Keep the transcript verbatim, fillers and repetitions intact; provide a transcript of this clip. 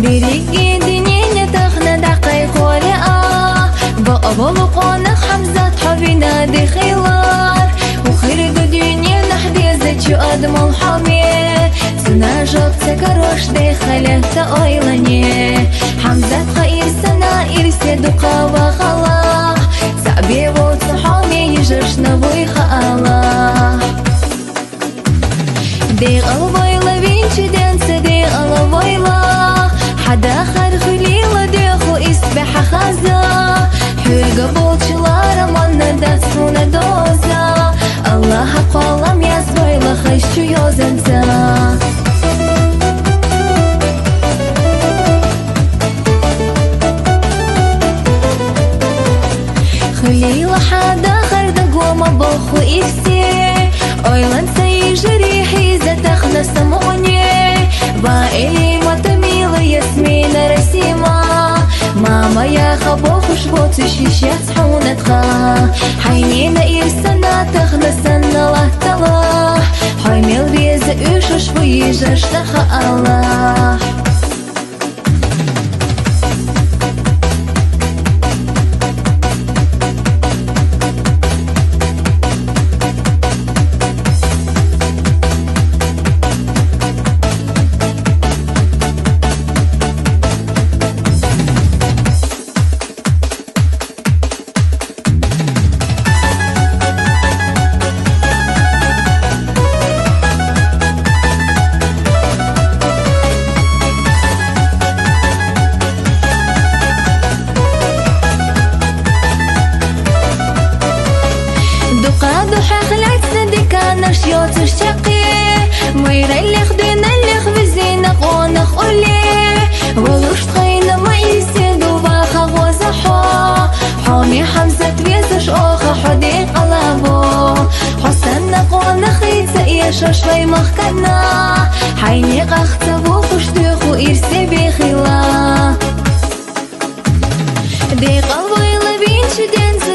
Беррига дунен тахана дӀакхайкхоре а, бакъ болу къонах Хьамзат хьо вина дехилар. Укхерга дуьненахь дезачу адамал хьоме, цунна жоп ца карош дехале ца ойлане. Хьамзат-кха ирсана ирсе дукха вахалахь, цхьаъ бен воцу хьоме йижаршна вуй хаалахь. Декъала войла винчу денца, декъала войла, хьан дахар хуьлийла доьху исбаьхьа хаза. Хьоьга болчу лараманна дац хьуна доза, Аллахьа кхоллам язвойла хазчу йозанца. Хуьлийла хьан дахар дагома боху ирсе, ойланца йижарий хьийза тахана самукъане. Ва Элима, Тамила, Ясмина, Расима, мама яха бохуш боцуш йиш яц хьуна тха. Хьайнена ирсана тахана санна латталахь, хьой мел веза уьшуш ву йижаршна хаалахь. Дукха ду хьехлаьцна диканаш йоцуш чаккхе, майраллех, дуьналлех визина къонах улле. Валуш тхайна ма ирсе ду ваха гӀоза хьо, хьоме Хьамзат везаш оха хьо декъала во. Хьо санна къонахий ца эшаш вай махкана, хьайн некъах ца вухуш доьху ирсе бехила. Декъала войла винчу денца,